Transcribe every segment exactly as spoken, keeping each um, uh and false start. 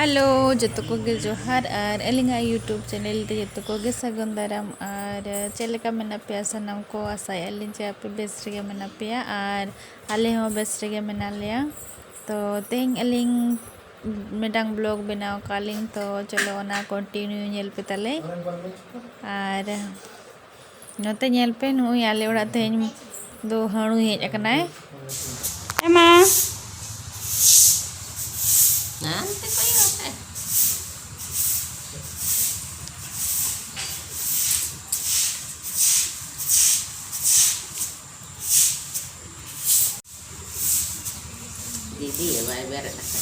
Hello, ᱡᱚᱛᱚ ᱠᱚᱜᱮ ᱡᱚᱦᱟᱨ, ᱟᱨ ᱟᱹᱞᱤᱧᱟᱜ YouTube ᱪᱮᱱᱮᱞ ᱛᱮ ᱡᱚᱛᱚ ᱠᱚᱜᱮ ᱥᱟᱹᱜᱩᱱ ᱫᱟᱨᱟᱢ᱾ ᱟᱨ ᱪᱮᱫ ᱞᱮᱠᱟ ᱢᱮᱱᱟᱜ ᱯᱮᱭᱟ ᱥᱟᱱᱟᱢ ᱠᱚ? ᱟᱥᱟᱭᱮᱫᱼᱟ ᱞᱤᱧ ᱡᱮ ᱟᱯᱮ ᱵᱮᱥ ᱨᱮᱜᱮ ᱢᱮᱱᱟᱜ ᱯᱮᱭᱟ, ᱟᱨ ᱟᱞᱮ ᱦᱚᱸ ᱵᱮᱥ ᱨᱮᱜᱮ ᱢᱮᱱᱟᱜ ᱞᱮᱭᱟ᱾ ᱛᱚ ᱛᱮᱦᱮᱧ ᱟᱹᱞᱤᱧ ᱢᱤᱫᱴᱟᱝ ᱵᱞᱚᱜ ᱵᱮᱱᱟᱣ ᱟᱠᱟᱫ ᱞᱤᱧ, ᱛᱚ ᱪᱚᱞᱚ ᱚᱱᱟ ᱠᱚᱱᱴᱤᱱᱤᱭᱩ ᱧᱮᱞ ᱯᱮ ᱛᱟᱞᱮ᱾ ᱟᱨ ᱱᱚᱛᱮ ᱧᱮᱞ ᱯᱮ, ᱱᱩᱭ ᱟᱞᱮ ᱚᱲᱟᱜ ᱛᱮᱦᱮᱧ ᱫᱚ ᱦᱟᱹᱬᱩᱭ ᱦᱮᱡ ᱟᱠᱟᱱᱟᱭ᱾ ᱮᱢᱟ᱾ ᱦᱟᱱᱛᱮ ᱠᱚᱭᱚᱜ ᱯᱮ᱾ ᱫᱤᱫᱤ ᱵᱟᱭ ᱵᱮᱨᱮᱫ ᱟᱠᱟᱱᱟ᱾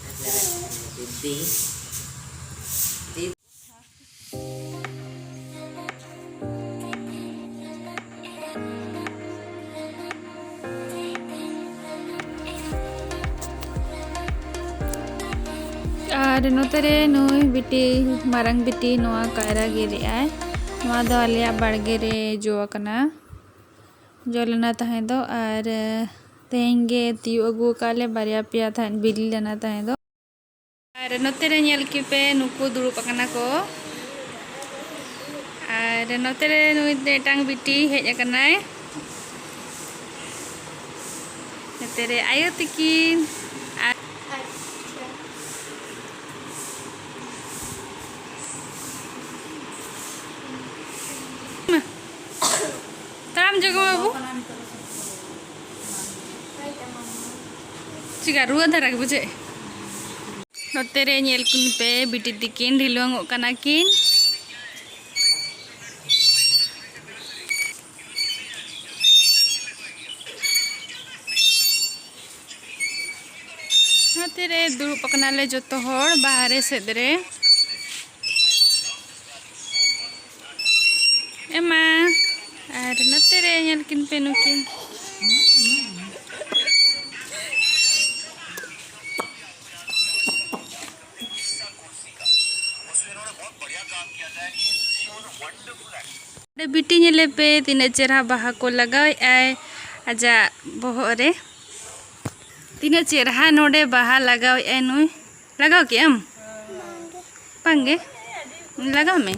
ᱵᱟᱭ ᱵᱮᱨᱮᱫ ᱟᱠᱟᱱᱟ ᱫᱤᱫᱤ᱾ ᱫᱤᱫᱤ᱾ ᱟᱨ ᱱᱚᱛᱮ ᱨᱮ ᱱᱩᱭ ᱵᱤᱴᱤ, ᱢᱟᱨᱟᱝ ᱵᱤᱴᱤ ᱱᱚᱣᱟ ᱠᱟᱭᱨᱟ ᱜᱮᱫ ᱮᱫᱟᱭ᱾ ᱱᱚᱣᱟ ᱫᱚ ᱟᱞᱮᱭᱟᱜ ᱵᱟᱲᱜᱮ ᱨᱮ ᱡᱚ ᱟᱠᱟᱱᱟ, ᱡᱚ ᱞᱮᱱᱟ ᱛᱟᱦᱮᱸ ᱫᱚ᱾ ᱟᱨ ᱛᱮᱦᱮᱧ ᱜᱮ ᱛᱤᱭᱳᱜ ᱟᱹᱜᱩ ᱟᱠᱟᱫ ᱞᱮ, ᱵᱟᱨᱭᱟ ᱯᱮᱭᱟ ᱛᱟᱦᱮᱸᱫ, ᱵᱤᱞᱤ ᱞᱮᱱᱟ ᱛᱟᱦᱮᱸ ᱫᱚ᱾ ᱟᱨ ᱱᱚᱛᱮ ᱨᱮ ᱧᱮᱞ ᱠᱮᱯᱮ, ᱱᱩᱠᱩ ᱫᱩᱲᱩᱵ ᱟᱠᱟᱱᱟ ᱠᱚ᱾ ᱟᱨ ᱱᱚᱛᱮ ᱨᱮ ᱱᱩᱭ ᱢᱤᱫᱴᱟᱝ ᱵᱤᱴᱤ ᱦᱮᱡ ᱟᱠᱟᱱᱟᱭ᱾ ᱱᱚᱛᱮ ᱨᱮ ᱟᱭᱳ ᱛᱤᱠᱤᱱ᱾ ᱟᱨ ᱛᱟᱲᱟᱢ ᱡᱚᱝ ᱢᱮ ᱵᱟᱹᱵᱩ᱾ ᱪᱤᱠᱟ ᱨᱩᱣᱟᱹ ᱫᱷᱟᱨᱟ ᱜᱮ ᱵᱩᱡᱷᱟᱹᱜ? ᱱᱚᱛᱮ ᱨᱮ ᱧᱮᱞ ᱠᱤᱱ ᱯᱮ, ᱵᱤᱴᱤ ᱛᱤᱠᱤᱱ ᱰᱷᱤᱞᱣᱟᱹᱝᱚᱜ ᱠᱟᱱᱟ ᱠᱤᱱ᱾ ᱱᱚᱛᱮ ᱨᱮ ᱫᱩᱲᱩᱵ ᱟᱠᱟᱱᱟᱞᱮ ᱡᱚᱛᱚ ᱦᱚᱲ ᱵᱟᱦᱨᱮ ᱥᱮᱫ ᱨᱮ᱾ ᱮᱢᱟ, ᱟᱨ ᱱᱚᱛᱮ ᱨᱮ ᱧᱮᱞ ᱠᱤᱱ ᱯᱮ ᱱᱩᱠᱤᱱ᱾ ᱱᱚᱰᱮ ᱵᱤᱴᱤ ᱧᱮᱞᱮ ᱯᱮ, ᱛᱤᱱᱟᱹᱜ ᱪᱮᱨᱦᱟ ᱵᱟᱦᱟ ᱠᱚ ᱞᱟᱜᱟᱣᱮᱫᱼᱟᱭ ᱟᱡᱟᱜ ᱵᱚᱦᱚᱜ ᱨᱮ᱾ ᱛᱤᱱᱟᱹᱜ ᱪᱮᱨᱦᱟ ᱱᱚᱰᱮ ᱵᱟᱦᱟ ᱞᱟᱜᱟᱣᱮᱫᱼᱟᱭ ᱱᱩᱭ᱾ ᱞᱟᱜᱟᱣ ᱠᱮᱜ ᱟᱢ? ᱵᱟᱝᱜᱮ᱾ ᱞᱟᱜᱟᱣ ᱢᱮ᱾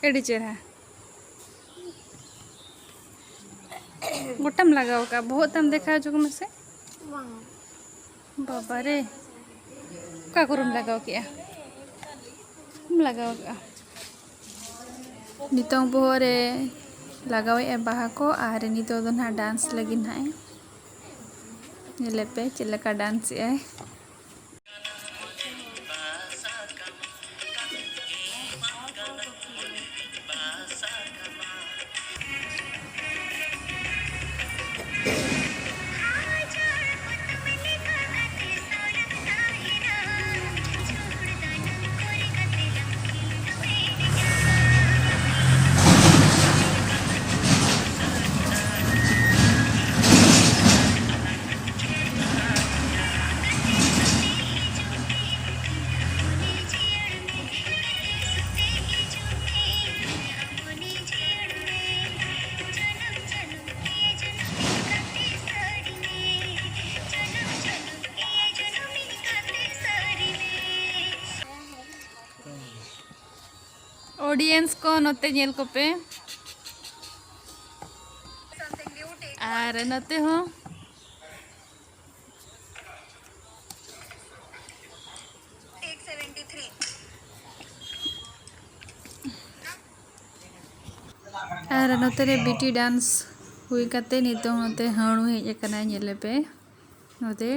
ᱟᱹᱰᱤ ᱪᱮᱦᱨᱟ᱾ ᱜᱚᱴᱟᱢ ᱞᱟᱜᱟᱣ ᱠᱟᱜᱼᱟ, ᱵᱚᱦᱚᱜ ᱛᱟᱢ ᱫᱮᱠᱷᱟᱣ ᱦᱚᱪᱚ ᱠᱚ ᱢᱮᱥᱮ᱾ ᱵᱟᱝ᱾ ᱵᱟᱵᱟ ᱨᱮ, ᱚᱠᱟ ᱠᱚᱨᱮᱢ ᱞᱟᱜᱟᱣ ᱠᱮᱜᱼᱟ? ᱞᱟᱜᱟᱣ ᱠᱟᱜᱼᱟ᱾ ᱱᱤᱛᱚᱝ ᱵᱚᱦᱚᱜ ᱨᱮ ᱞᱟᱜᱟᱣᱮᱜᱼᱟ ᱵᱟᱦᱟ ᱠᱚ, ᱟᱨ ᱱᱤᱛᱚᱜ ᱫᱚ ᱱᱟᱦᱟᱜ ᱰᱟᱱᱥ ᱞᱟᱹᱜᱤᱫ ᱱᱟᱦᱟᱜ ᱮ, ᱧᱮᱞᱮ ᱯᱮ ᱪᱮᱫ ᱞᱮᱠᱟ ᱰᱟᱱᱥ ᱮᱜᱼᱟᱭ᱾ Audience ᱠᱚ ᱱᱚᱛᱮ ᱧᱮᱞ ᱠᱚᱯᱮ᱾ ᱟᱨ ᱱᱚᱛᱮ ᱦᱚᱸ᱾ ᱟᱨ ᱱᱚᱛᱮ ᱨᱮ ᱵᱤᱴᱤ ᱰᱟᱱᱥ ᱦᱩᱭ ᱠᱟᱛᱮ ᱱᱤᱛᱚᱝ ᱱᱚᱛᱮ ᱦᱟᱹᱬᱩ ᱦᱮᱡ ᱟᱠᱟᱱᱟᱭ, ᱧᱮᱞᱮ ᱯᱮ᱾ ᱱᱚᱛᱮ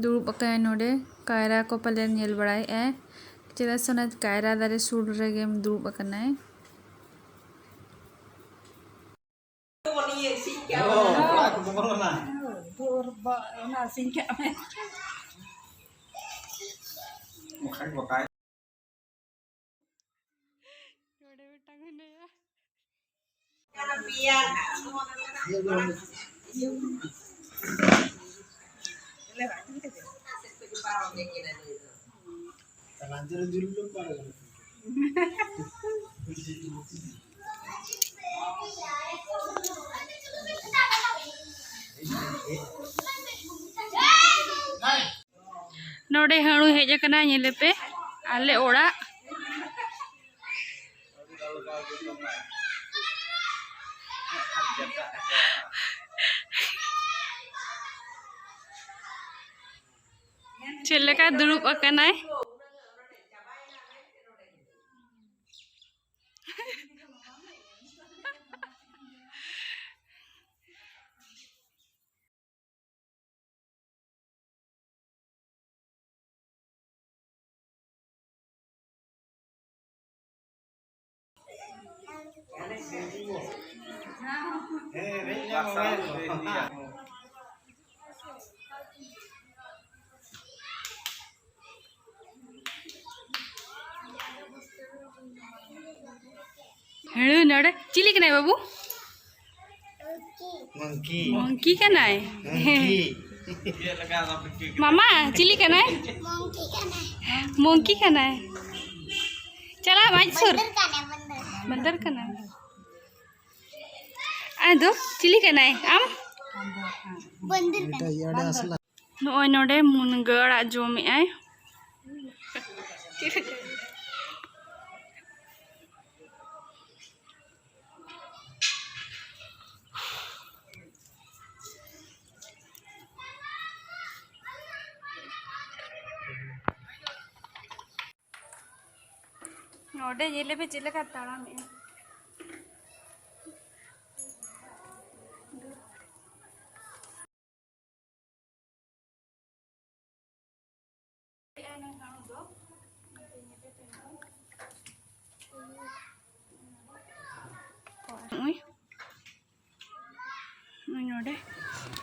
ᱫᱩᱲᱩᱵ ᱟᱠᱟᱱᱟᱭ ᱱᱚᱰᱮ᱾ ᱠᱟᱭᱨᱟ ᱠᱚ ᱯᱟᱞᱮᱱ ᱧᱮᱞ ᱵᱟᱲᱟᱭᱮᱫᱼᱟᱭ, ᱪᱮᱫᱟᱜ ᱥᱮ ᱚᱱᱟ ᱠᱟᱭᱨᱟ ᱫᱟᱨᱮ ᱥᱩᱨ ᱨᱮᱜᱮ ᱫᱩᱲᱩᱵ ᱟᱠᱟᱱᱟᱭ᱾ ᱱᱚᱰᱮ ᱢᱤᱫᱴᱟᱝ ᱦᱮᱱᱟᱭᱟ᱾ ᱱᱚᱰᱮ ᱦᱟᱹᱬᱩ ᱦᱮᱡ ᱟᱠᱟᱱᱟ, ᱧᱮᱞᱮ ᱯᱮ, ᱟᱞᱮ ᱚᱲᱟᱜ᱾ ᱪᱮᱫ ᱞᱮᱠᱟ ᱫᱩᱲᱩᱵ ᱟᱠᱟᱱᱟᱭ᱾ ᱦᱮᱲᱩ ᱱᱚᱰᱮ ᱪᱤᱞᱤ ᱠᱟᱱᱟᱭ ᱵᱟᱹᱵᱩ? ᱢᱚᱝᱠᱤ᱾ ᱢᱚᱝᱠᱤ ᱠᱟᱱᱟᱭ? ᱢᱚᱝᱠᱤ᱾ ᱢᱟᱢᱟ, ᱪᱤᱞᱤ ᱠᱟᱱᱟᱭ? ᱢᱚᱝᱠᱤ ᱠᱟᱱᱟᱭ᱾ ᱢᱚᱝᱠᱤ ᱠᱟᱱᱟᱭ᱾ ᱪᱟᱞᱟᱜ ᱟᱢ ᱟᱡ ᱥᱩᱨ? ᱵᱟᱱᱫᱟᱨ ᱠᱟᱱᱟᱭ, ᱵᱟᱱᱫᱟᱨ᱾ ᱵᱟᱱᱫᱟᱨ ᱠᱟᱱᱟᱭ᱾ ᱟᱫᱚ ᱪᱤᱞᱤ ᱠᱟᱱᱟᱭ ᱟᱢ? ᱵᱟᱱᱫᱟᱨ ᱠᱟᱱᱟᱭ᱾ ᱱᱚᱜᱼᱚᱭ ᱱᱚᱰᱮ ᱢᱩᱱᱜᱟᱹ ᱟᱲᱟᱜ ᱡᱚᱢᱮᱜᱼᱟᱭ᱾ ᱱᱚᱰᱮ ᱧᱮᱞᱮ ᱯᱮ ᱪᱮᱫ ᱞᱮᱠᱟ ᱛᱟᱲᱟᱢᱮᱜᱼᱟ᱾ ᱱᱚᱜᱼᱚᱭ ᱱᱚᱰᱮ᱾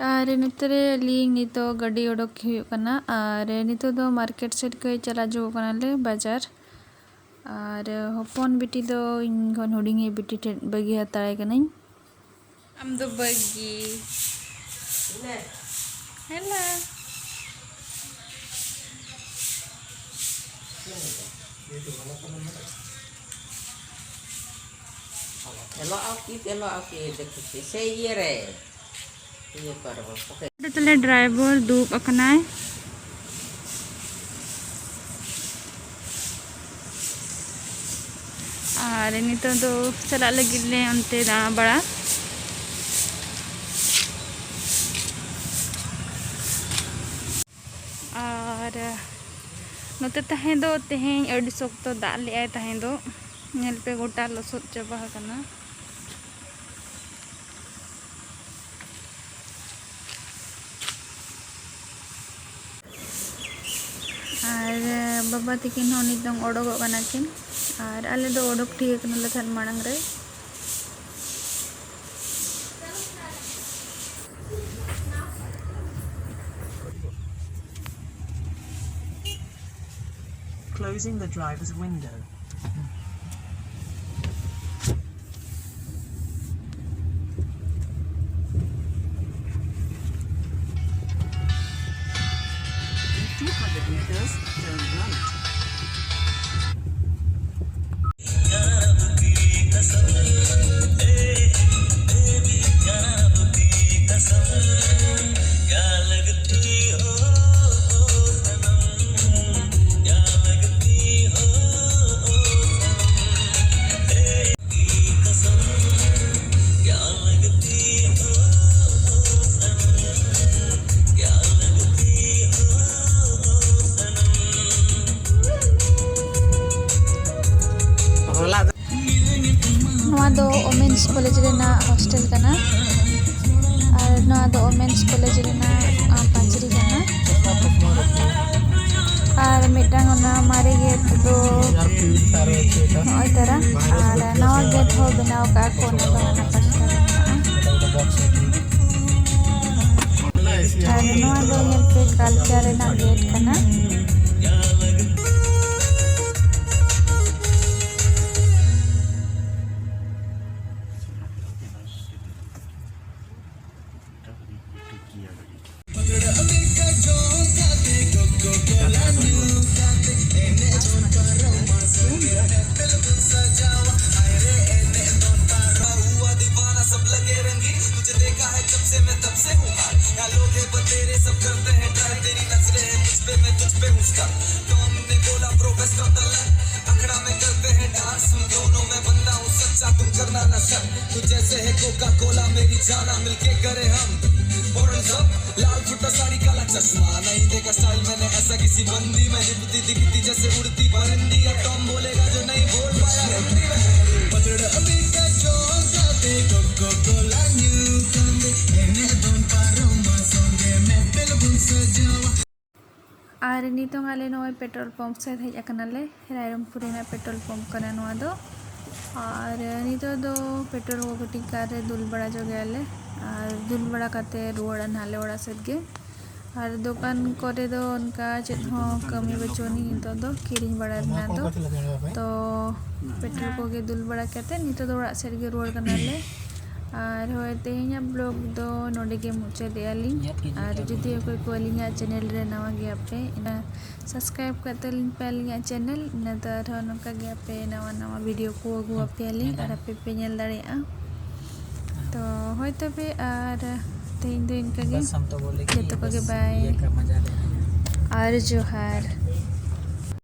ᱟᱨ ᱱᱚᱛᱮ ᱨᱮ ᱟᱹᱞᱤᱧ ᱱᱤᱛᱚᱜ ᱜᱟᱹᱰᱤ ᱚᱰᱚᱠ ᱦᱩᱭᱩᱜ ᱠᱟᱱᱟ, ᱟᱨ ᱱᱤᱛᱚᱜ ᱫᱚ ᱢᱟᱨᱠᱮᱴ ᱥᱮᱫ ᱠᱷᱚᱱ ᱪᱟᱞᱟᱣ ᱡᱚᱝ ᱠᱟᱱᱟᱞᱮ ᱵᱟᱡᱟᱨ᱾ ᱟᱨ ᱦᱚᱯᱚᱱ ᱵᱤᱴᱤ ᱫᱚ ᱤᱧ ᱠᱷᱚᱱ ᱦᱩᱰᱤᱧᱤᱡ ᱵᱤᱴᱤ ᱴᱷᱮᱱ ᱵᱟᱹᱜᱤ ᱦᱟᱛᱟᱲᱟᱭ ᱠᱟᱹᱱᱟᱹᱧ᱾ ᱟᱢ ᱫᱚ ᱵᱟᱹᱜᱤ᱾ ᱦᱮᱞᱳ᱾ ᱮᱞᱚᱜ ᱟᱣ ᱠᱤ, ᱮᱞᱚᱜ ᱟᱣ ᱠᱤ, ᱫᱮᱠᱷᱩ ᱠᱤ, ᱥᱮ ᱤᱭᱟᱹ ᱨᱮ᱾ ᱚᱸᱰᱮ ᱛᱟᱞᱮ ᱰᱨᱟᱭᱵᱷᱟᱨ ᱫᱩᱲᱩᱵ ᱟᱠᱟᱱᱟᱭ᱾ ᱟᱨ ᱱᱤᱛᱚᱜ ᱫᱚ ᱪᱟᱞᱟᱜ ᱞᱟᱹᱜᱤᱫ ᱞᱮ ᱚᱱᱛᱮ ᱫᱟᱬᱟ ᱵᱟᱲᱟ᱾ ᱟᱨ ᱱᱚᱛᱮ ᱛᱟᱦᱮᱸ ᱫᱚ ᱛᱮᱦᱮᱧ ᱟᱹᱰᱤ ᱥᱚᱠᱛᱚ ᱫᱟᱜ ᱞᱮᱜᱼᱟᱭ ᱛᱟᱦᱮᱸ ᱫᱚ᱾ ᱧᱮᱞ ᱯᱮ, ᱜᱚᱴᱟ ᱞᱚᱥᱚᱫ ᱪᱟᱵᱟ ᱟᱠᱟᱱᱟ᱾ ᱟᱨ ᱵᱟᱵᱟ ᱛᱟᱹᱠᱤᱱ ᱦᱚᱸ ᱱᱤᱛᱚᱝ ᱚᱰᱚᱠᱚᱜ ᱠᱟᱱᱟ ᱠᱤᱱ᱾ ᱟᱨ ᱟᱞᱮ ᱫᱚ ᱚᱰᱚᱠ ᱴᱷᱤᱠ ᱟᱠᱟᱱᱟᱞᱮ ᱛᱟᱦᱮᱸᱫ ᱢᱟᱲᱟᱝ ᱨᱮ᱾ Closing the driver's window. In two hundred meters, turn right. ᱱᱚᱣᱟ ᱫᱚ ᱳᱢᱮᱱᱥ ᱠᱚᱞᱮᱡᱽ ᱨᱮᱱᱟᱜ ᱦᱳᱥᱴᱮᱞ ᱠᱟᱱᱟ᱾ ᱟᱨ ᱱᱚᱣᱟ ᱫᱚ ᱳᱢᱮᱱᱥ ᱠᱚᱞᱮᱡᱽ ᱨᱮᱱᱟᱜ, ᱟ, ᱯᱟᱸᱪᱨᱤ ᱠᱟᱱᱟ᱾ ᱟᱨ ᱢᱤᱫᱴᱟᱝ ᱚᱱᱟ ᱢᱟᱨᱮ ᱜᱮᱴ ᱫᱚ ᱱᱚᱜᱼᱚᱭ ᱛᱟᱨᱟ᱾ ᱟᱨ ᱱᱟᱣᱟ ᱜᱮᱴ ᱦᱚᱸ ᱵᱮᱱᱟᱣ ᱠᱟᱜᱼᱟ ᱠᱚ, ᱚᱱᱟ ᱫᱚ ᱦᱟᱱᱟ ᱯᱟᱥᱴᱟ ᱨᱮ ᱢᱮᱱᱟᱜᱼᱟ᱾ ᱟᱨ ᱱᱚᱣᱟ ᱫᱚ ᱧᱮᱞ ᱯᱮ, ᱠᱟᱞᱪᱟᱨ ᱨᱮᱱᱟᱜ ᱜᱮᱴ ᱠᱟᱱᱟ᱾ मैं तब से हूँ hard। यहाँ लोग हैं बतेरे, सब करते हैं try। तेरी नजरें हैं मुझ पे, मैं तुझ पे हूँ stuck। Don ने बोला bro best of the luck। अखड़ा में करते हैं dance हम दोनों। मैं बंदा हूँ सच्चा, तुम करना ना शक। तू जैसे है कोका कोला मेरी जाना, मिलके करे हम bottoms up। लाल कुर्ता साड़ी काला चश्मा, नहीं देखा style मैंने ऐसा किसी बंदी में। दिखती दिखती जैसे उड़ती परिंदी, अब टॉम बोलेगा जो नहीं बोल पाया हिंदी में। पतड़ अभी का जोर जाते कोको कोला न्यू संदे, एने दोन पारो मा संगे मैं बिल्कुल सजावा। ᱟᱨ ᱱᱤᱛᱚᱝ ᱟᱞᱮ ᱱᱚᱜᱼᱚᱭ ᱯᱮᱴᱨᱳᱞ ᱯᱟᱢᱯ ᱥᱮᱫ ᱦᱮᱡ ᱟᱠᱟᱱᱟᱞᱮ᱾ ᱨᱟᱭᱨᱚᱝᱯᱩᱨ ᱨᱮᱱᱟᱜ ᱯᱮᱴᱨᱳᱞ ᱯᱟᱢᱯ ᱠᱟᱱᱟ ᱱᱚᱣᱟ ᱫᱚ᱾ ᱟᱨ ᱱᱤᱛᱚᱜ ᱫᱚ ᱯᱮᱴᱨᱳᱞ ᱠᱚ ᱠᱟᱹᱴᱤᱡ ᱠᱟᱨ ᱨᱮ ᱫᱩᱞ ᱵᱟᱲᱟ ᱧᱚᱜᱮᱭᱟᱞᱮ᱾ ᱟᱨ ᱫᱩᱞ ᱵᱟᱲᱟ ᱠᱟᱛᱮ ᱨᱩᱣᱟᱹᱲᱟ ᱱᱟᱦᱟᱜ ᱞᱮ ᱚᱲᱟᱜ ᱥᱮᱫ ᱜᱮ᱾ ᱟᱨ ᱫᱚᱠᱟᱱ ᱠᱚᱨᱮ ᱫᱚ ᱚᱱᱠᱟ ᱪᱮᱫ ᱦᱚᱸ ᱠᱟᱹᱢᱤ ᱵᱟᱹᱪᱩᱜ ᱟᱹᱱᱤᱡ ᱱᱤᱛᱚᱜ ᱫᱚ, ᱠᱤᱨᱤᱧ ᱵᱟᱲᱟ ᱨᱮᱱᱟᱜ ᱫᱚ᱾ ᱛᱚ ᱯᱮᱴᱨᱳᱞ ᱠᱚᱜᱮ ᱫᱩᱞ ᱵᱟᱲᱟ ᱠᱟᱛᱮ ᱱᱤᱛᱚᱜ ᱫᱚ ᱚᱲᱟᱜ ᱥᱮᱫ ᱜᱮ ᱨᱩᱣᱟᱹᱲ ᱠᱟᱱᱟᱞᱮ᱾ ᱟᱨ ᱦᱳᱭ, ᱛᱮᱦᱮᱧᱟᱜ ᱵᱞᱚᱜ ᱫᱚ ᱱᱚᱰᱮ ᱜᱮ ᱢᱩᱪᱟᱹᱫᱮᱜᱼᱟ ᱞᱤᱧ᱾ ᱟᱨ ᱡᱩᱫᱤ ᱚᱠᱚᱭ ᱠᱚ ᱟᱹᱞᱤᱧᱟᱜ ᱪᱮᱱᱮᱞ ᱨᱮ ᱱᱟᱣᱟ ᱜᱮᱭᱟᱯᱮ, ᱤᱱᱟᱹ ᱥᱟᱵᱥᱠᱨᱟᱭᱤᱵ ᱠᱟᱛᱮ ᱞᱤᱧ ᱯᱮ ᱟᱹᱞᱤᱧᱟᱜ ᱪᱮᱱᱮᱞ, ᱤᱱᱟᱹ ᱫᱚ ᱟᱨᱦᱚᱸ ᱱᱚᱝᱠᱟ ᱜᱮ ᱟᱯᱮ ᱱᱟᱣᱟ ᱱᱟᱣᱟ ᱵᱷᱤᱰᱤᱭᱳ ᱠᱚ ᱟᱹᱜᱩ ᱟᱯᱮᱭᱟᱞᱤᱧ ᱟᱨ ᱟᱯᱮ ᱯᱮ ᱧᱮᱞ ᱫᱟᱲᱮᱭᱟᱜᱼᱟ᱾ ᱛᱚ ᱦᱳᱭ ᱛᱚᱵᱮ, ᱟᱨ ᱛᱮᱦᱮᱧ ᱫᱚ ᱤᱱᱠᱟᱹ ᱜᱮ᱾ ᱵᱟᱥ ᱦᱟᱢ ᱛᱚ ᱵᱚᱞᱮ ᱠᱤ ᱡᱚᱛᱚ ᱠᱚᱜᱮ ᱵᱟᱥ ᱵᱟᱭ᱾ ᱤᱭᱟᱹ ᱠᱟ ᱢᱟᱡᱟ ᱞᱮ ᱟᱨ ᱡᱚᱦᱟᱨ᱾